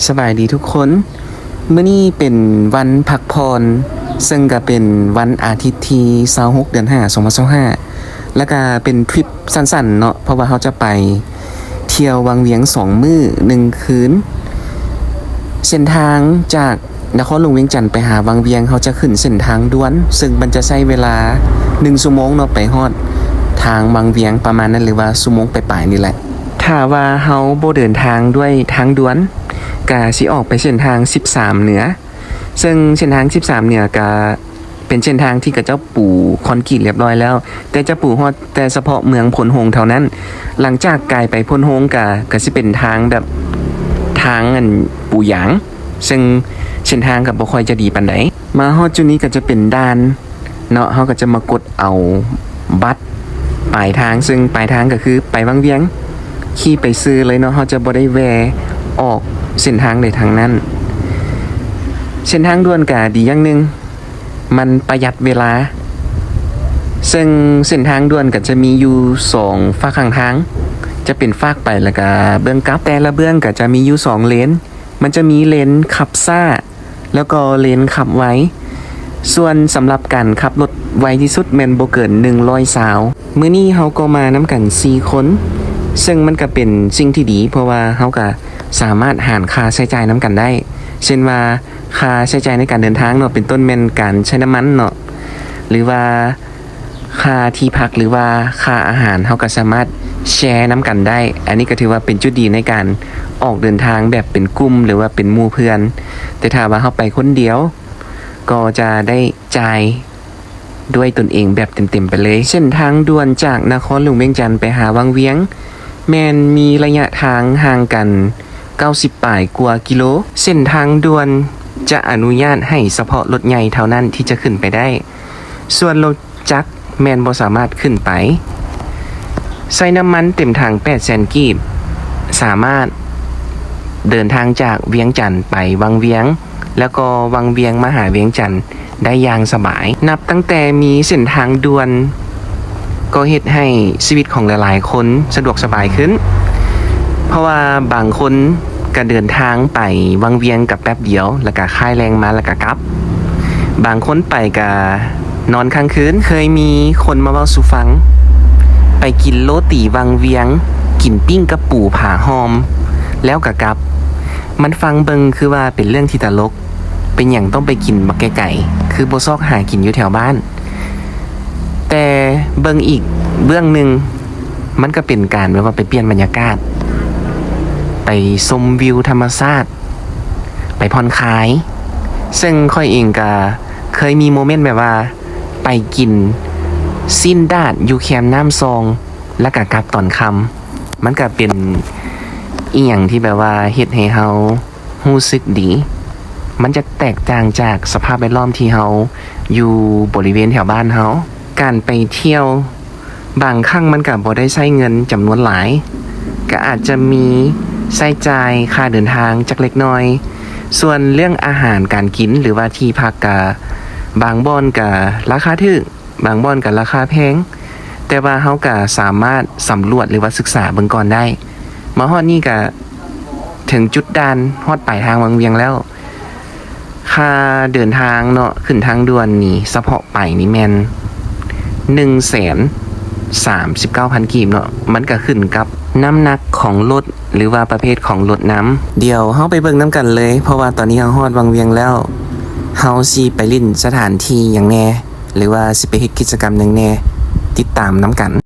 ສະບາຍດີທຸກຄົນ, ມື້ນີ້ເປັນວັນພັກຜ່ອນ ເຊິ່ງກະເປັນວັນອາທິດທີຊາວຫົກ ເດືອນຫ້າ ສອງພັນຊາວຫ້າ ແລະກະເປັນທຣິບສັ້ນໆເນາະ ເພາະວ່າເຮົາຈະໄປທ່ຽວວັງວຽງສອງມື້ໜຶ່ງຄືນ. ເສັ້ນທາງຈາກນະຄອນຫຼວງວຽງຈັນໄປຫາວັງວຽງ ເຮົາຈະຂຶ້ນເສັ້ນທາງດ່ວນ ເຊິ່ງມັນຈະໃຊ້ເວລາໜຶ່ງຊົ່ວໂມງເນາະ ໄປຮອດທາງວັງວຽງປະມານນັ້ນ ຫຼືວ່າຊົ່ວໂມງປາຍໆນີ້ແຫຼະ. ຖ້າວ່າເຮົາບໍ່ເດີນທາງດ້ວຍທາງດ່ວນ ກະຊິອອກໄປເສັ້ນທາງສິບສາມເໜືອ ເຊິ່ງເສັ້ນທາງສິບສາມເໜືອກະເປັນເສັ້ນທາງທີ່ເຂົາເຈົ້າປູຄອນກຣີດລຽບຮ້ອຍແລ້ວ ແຕ່ຈະປູຮອດແຕ່ສະເພາະເມືອງໂພນໂຮງເທົ່ານັ້ນ. ຫຼັງຈາກກາຍໄປໂພນໂຮງກະ ກະຊິເປັນທາງແບບທາງອັນປູຢາງ ເຊິ່ງເສັ້ນທາງກະບໍ່ຄ່ອຍຈະດີປານໃດ. ມາຮອດຈຸດນີ້ກະຈະເປັນດ່ານເນາະ, ເຮົາກະຈະມາກົດເອົາບັດປາຍທາງ ເຊິ່ງປາຍທາງກະຄືໄປວັງວຽງ ຂີ່ໄປຊື່ເລີຍເນາະ, ເຮົາຈະບໍ່ໄດ້ແວ່ອອກເສັ້ນທາງໃດທາງນັ້ນ. ເສັ້ນທາງດ່ວນກະດີຢ່າງໜຶ່ງ ມັນປະຢັດເວລາ ເຊິ່ງເສັ້ນທາງດ່ວນກະຈະມີຢູ່ສອງຟາກຂ້າງທາງ ຈະເປັນຟາກໄປແລະກະເບື້ອງກັບ. ແຕ່ລະເບື້ອງກະຈະມີຢູ່ສອງເລນ ມັນຈະມີເລນຂັບຊ້າ ແລ້ວກໍເລນຂັບໄວ. ສ່ວນສຳລັບການຂັບລົດໄວທີ່ສຸດແມ່ນບໍ່ເກີນໜຶ່ງຮ້ອຍຊາວ. ມື້ນີ້ເຮົາກໍມານຳກັນສີ່ຄົນ ເຊິ່ງມັນກະເປັນສິ່ງທີ່ດີ ເພາະວ່າເຮົາກະສາມາດຫານຄ່າໃຊ້ຈ່າຍນຳກັນໄດ້ ເຊັ່ນວ່າຄ່າໃຊ້ຈ່າຍໃນການເດີນທາງເນາະ ເປັນຕົ້ນແມ່ນການໃຊ້ນ້ຳມັນເນາະ ຫຼືວ່າ ຄ່າທີ່ພັກ ຫຼືວ່າຄ່າອາຫານ ເຮົາກໍສາມາດແຊນຳກັນໄດ້. ອັນນີ້ກໍຖືວ່າເປັນຈຸດດີໃນການອອກເດີນທາງແບບເປັນກຸ່ມ ຫຼືວ່າເປັນໝູ່ເພື່ອນ. ແຕ່ຖ້າວ່າເຮົາໄປຄົນດຽວ ກໍຈະໄດ້ຈ່າຍດ້ວຍຕົນເອງແບບເຕັມໆໄປເລີຍ. ເສັ້ນທາງດ່ວນຈາກນະຄອນຫຼວງວຽງຈັນໄປຫາວັງວຽງ ແມ່ນມີໄລຍະທາງຫ່າງກັນເກົ້າສິບປາຍກວ່າກິໂລ. ເສັ້ນທາງດ່ວນຈະອະນຸຍາດໃຫ້ສະເພາະລົດໃຫຍ່ເທົ່ານັ້ນທີ່ຈະຂຶ້ນໄປໄດ້. ສ່ວນລົດຈັກແມ່ນບໍ່ສາມາດຂຶ້ນໄປ. ໃຊ້ນ້ຳມັນເຕັມຖັງແປດແສນກີບ ສາມາດເດີນທາງຈາກວຽງຈັນໄປວັງວຽງ ແລ້ວກໍວັງວຽງມາຫາວຽງຈັນໄດ້ຢ່າງສະບາຍ. ນັບຕັ້ງແຕ່ມີເສັ້ນທາງດ່ວນ ກໍເຮັດໃຫ້ຊີວິດຂອງຫຼາຍໆຄົນສະດວກສະບາຍຂຶ້ນ ເພາະວ່າບາງຄົນ ກະເດີນທາງໄປວັງວຽງກະແປັບດຽວ ແລ້ວກະຄ້າຍແລງມາແລ້ວກະກັບ. ບາງຄົນໄປກະນອນຄ້າງຄືນ. ເຄີຍມີຄົນມາເວົ້າສູ່ຟັງ ໄປກິນໂລຕີວັງວຽງ ກິນປີ້ງກະປູຜາຫອມ ແລ້ວກະກັບ. ມັນຟັງເບິ່ງຄືວ່າເປັນເລື່ອງທີ່ຕະຫຼົກ, ເປັນຫຍັງຕ້ອງໄປກິນບັກໄກໆ ຄືບໍ່ຊອກຫາກິນຢູ່ແຖວບ້ານ? ແຕ່ເບິ່ງອີກເບື້ອງໜຶ່ງ ມັນກະເປັນການແບບວ່າໄປປ່ຽນບັນຍາກາດ ໄປຊົມວິວທຳມະຊາດ ໄປຜ່ອນຄາຍ. ເຊິ່ງຂ້ອຍເອງກະເຄີຍມີໂມເມັນແບບວ່າໄປກິນຊີ້ນດາດຢູ່ແຄມນ້ຳຊອງ ແລ້ວກະກັບຕອນຄ່ຳ. ມັນກະເປັນອີ່ຫຍັງທີ່ແບບວ່າເຮັດໃຫ້ເຮົາ ຮູ້ສຶກດີ. ມັນຈະແຕກຕ່າງຈາກສະພາບແວດລ້ອມທີ່ເຮົາຢູ່ບໍລິເວນແຖວບ້ານເຮົາ. ການໄປທ່ຽວບາງຄັ້ງມັນກະບໍ່ໄດ້ໃຊ້ເງິນຈຳນວນຫຼາຍ, ກະອາດຈະມີໃຊ້ຈ່າຍຄ່າເດີນທາງຈັກເລັກນ້ອຍ. ສ່ວນເລື່ອງອາຫານການກິນ ຫຼືວ່າທີ່ພັກກະ ບາງບ່ອນກະລາຄາຖືກ, ບາງບ່ອນກະລາຄາແພງ, ແຕ່ວ່າເຮົາກະສາມາດສຳຫຼວດ ຫຼືວ່າສຶກສາເບິ່ງກ່ອນໄດ້. ມາຮອດນີ້ກະເຖິງຈຸດດ່ານ ຮອດປາຍທາງວັງວຽງແລ້ວ. ຄ່າເດີນທາງເນາະ ຂຶ້ນທາງດ່ວນນີ້ ສະເພາະໄປນີ້ແມ່ນໜຶ່ງແສນສາມສິບເກົ້າພັນກີບເນາະ, ມັນກະຂຶ້ນກັບນ້ຳໜັກຂອງລົດ ຫຼືວ່າປະເພດຂອງລົດນຳ. ດຽວເຮົາໄປເບິ່ງນຳກັນເລີຍ, ເພາະວ່າຕອນນີ້ເຮົາຮອດວັງວຽງແລ້ວ, ເຮົາຊິໄປຫຼິ້ນສະຖານທີ່ຫຍັງແດ່ ຫຼືວ່າຊິໄປເຮັດກິດຈະກຳຫຍັງແດ່, ຕິດຕາມນຳກັນ.